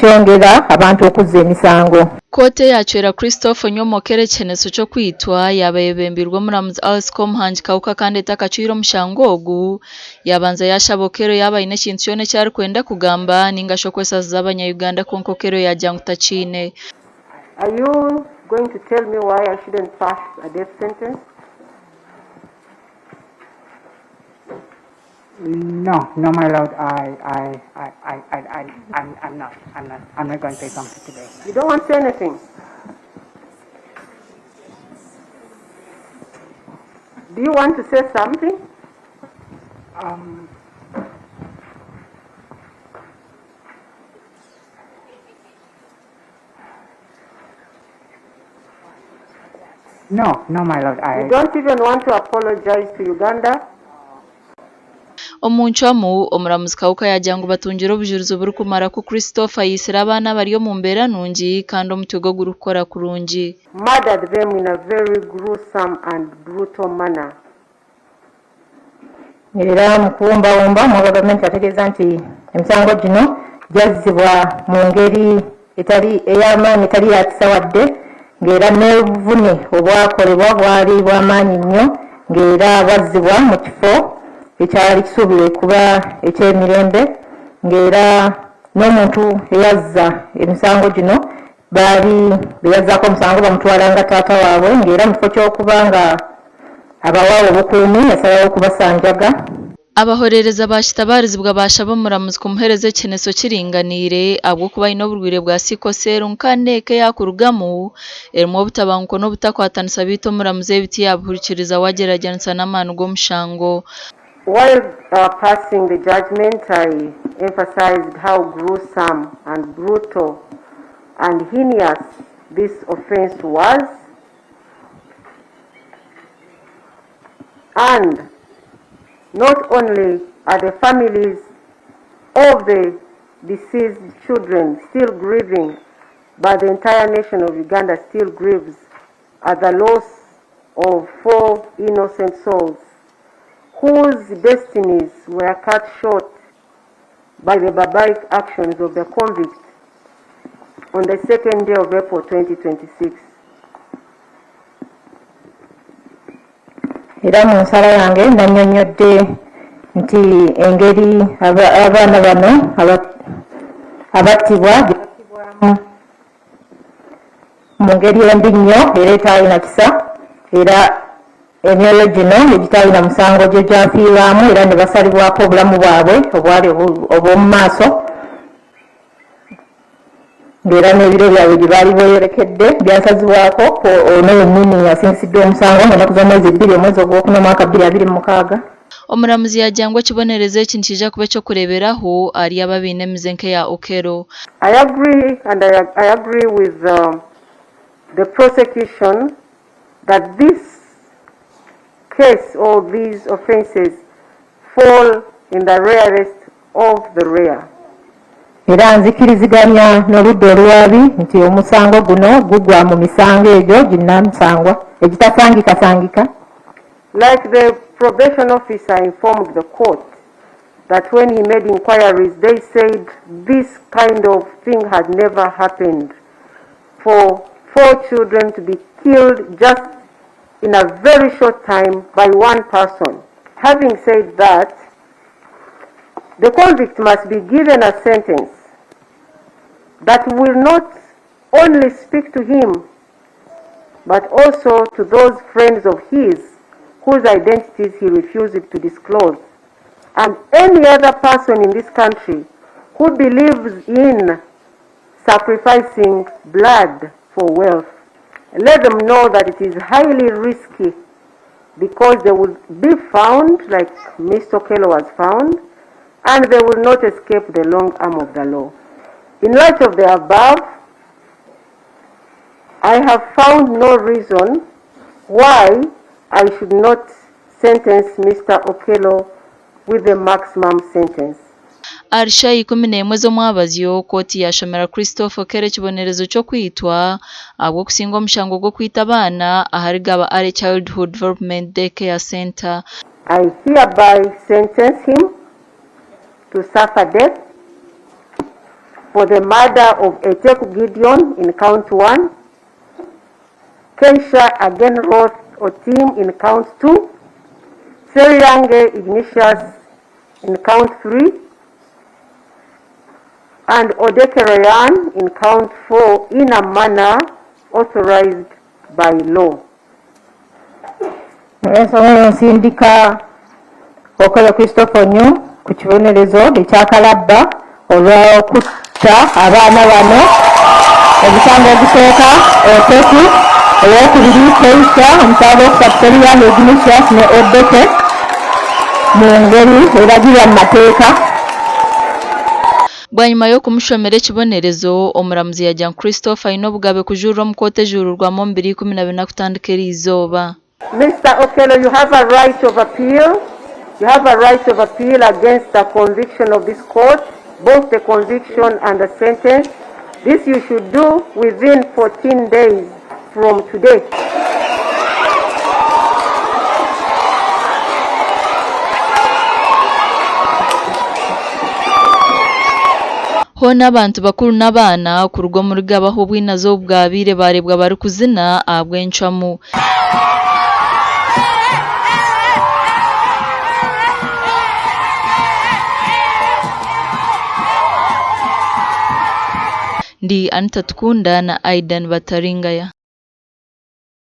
Kyongera abantu okuzza emisango. Kooti eyaacwera Christopher Onyoma Okello ekiheneso ky'okwitwa yaaba eyebembeirwe omuramuzi Alice Komuhangi Khaukha kandi etakacwire omushango ogu, yaabanza yaashaba Okello yaaba aine ekintu kyona eki arikwenda kugamba ninga shi okwesasiza abanya-Uganda kwonka Okello yaagira ngu takiine. Are you going to tell me why I shouldn't pass a death sentence? No, no, my lord, I, I, I, I, I, I, I'm, I'm not, I'm not, I'm not going to say something today. You don't want to say anything? Do you want to say something? Um, No, no, my lord, I... You don't even want to apologize to Uganda? Omu ncwamu, Omuramuzi Khaukha yaagira ngu batungire obujurizi burikumara ku Christopher yaitsire abaana abari omu mbeera nungi kandi omutwe gwe gurikukora kurungi. Murdered them in a very gruesome and brutal manner. Era mu kuwumbawumba omwa gavumenti ategeeza nti emisango gino gyazzibwa mu ngeri etali ey'amaanyi etali ya kisa wadde ng'era n'obuvune obwakolebwa bwali bw'amaanyi nnyo ng'era bwazzibwa mu kifo ekyali kisuubirwa okuba eky'emirembe ng'era n'omuntu eyazza emisango gino baali be yazzaako omusango bamutwala nga taata waabwe ng'era mu kifo ky'okuba nga abawa obukuumi yasalawo okubasanjaga. Abahoreereza ba Kitabaarizibwa baashaba omuramuzi kumuheereza ekiheneso kiringaniire ahabw'okuba aine oburwaire bwa siiko seero nka n'eka ei arikurugamu erimu obutabanguko n'obutakwatanisa beitu omuramuzi ebi tiyabihurikiriza waagyeragyeranisa n'amaani g'omushango. While passing the judgement, I emphasized how gruesome and brutal and heinous this offence was and not only are the families of the deceased children still grieving but the entire nation of Uganda still grieves at the loss of four innocent souls whose destinies were cut short by the barbaric actions of the convict on the second day of April 2026. Era mu nsala yange nannyonnyodde nti engeri abaana bano abattibwa gye battibwamu mu ngeri embi nnyo era etaalina kisa era emyoyo gino egitaalina musango gye gyafiirwamu era ne basalibwako obulamu bwabwe obwali obw'omu maaso. ng'era n'ebiro byabwe gye baali beeyolekedde byasazibwako ku ono yennyini asingisiddwa omusango ng'ennaku z'omwezi bbiri omwezi ogwokuna omwaka 2026. Omuramuzi yaagira ngu ekibonerezo eki nikiija kuba eky'okureeberaho ahari abo abaine emize nk'eya Okello. I agree and I, I agree with um, the prosecution that this case or these offences fall in the rarest of the rare. Era nzikiriziganya n'oludda oluwaabi nti omusango guno gugwa mu misango egyo ginnamusangwa egitasangikasangika. Like the probation officer informed the court that when he made inquiries they said this kind of thing had never happened for four children to be killed just in a very short time by one person. Having said that, the convict must be given a sentence that will not only speak to him, but also to those friends of his whose identities he refused to disclose, and any other person in this country who believes in sacrificing blood for wealth. Let them know that it is highly risky because they will be found like Mr. Okello was found and they will not escape the long arm of the law. In light of the above, I have found no reason why I should not sentence Mr. Okello with the maximum sentence. Ahari shaaha 11 z'omwabazyo, kooti yaashomera Christopher Okello ekibonerezo ky'okwitwa ahabw'okusinga omushango gw'okwita abaana ahari Gaba Early Childhood Development Day Care Centre. I hereby sentence him to suffer death. for the murder of Eteku Gideon in count one, Keisha Agenroth Otim in count 2, Seriange Ignatius in count 3, and Odeke Ryan in count 4 in a manner authorized by law. Ensonga eno nsindika Okello Christopher Onyum ku kibonerezo ekyakalabba olw'okutta abaana bano. Omusango ogusooka Oteku, ow'okubiri Keisha, omusango ogwokusatu Seriange Ignatius ne Odeke mu ngeri eragirwa mu mateeka. Bwanyima y'okumushomera ekibonerezo, omuramuzi yaagira ngu Christopher aine obugabe kujurira omu kooti ejurirwamu omu biro 14 kutandika eriizooba. Mister Okello, you have a right of appeal. You have a right of appeal against the conviction of this court, both the conviction and the sentence. This you should do within 14 days from today. Hoona abantu bakuru n'abaana kuruga omuri Gaba ahu obwinazi obu bwabaire baareebwa barikuzina ahabw'encwamu. Ndi Anita Tukunda na Aidan Bataringaya.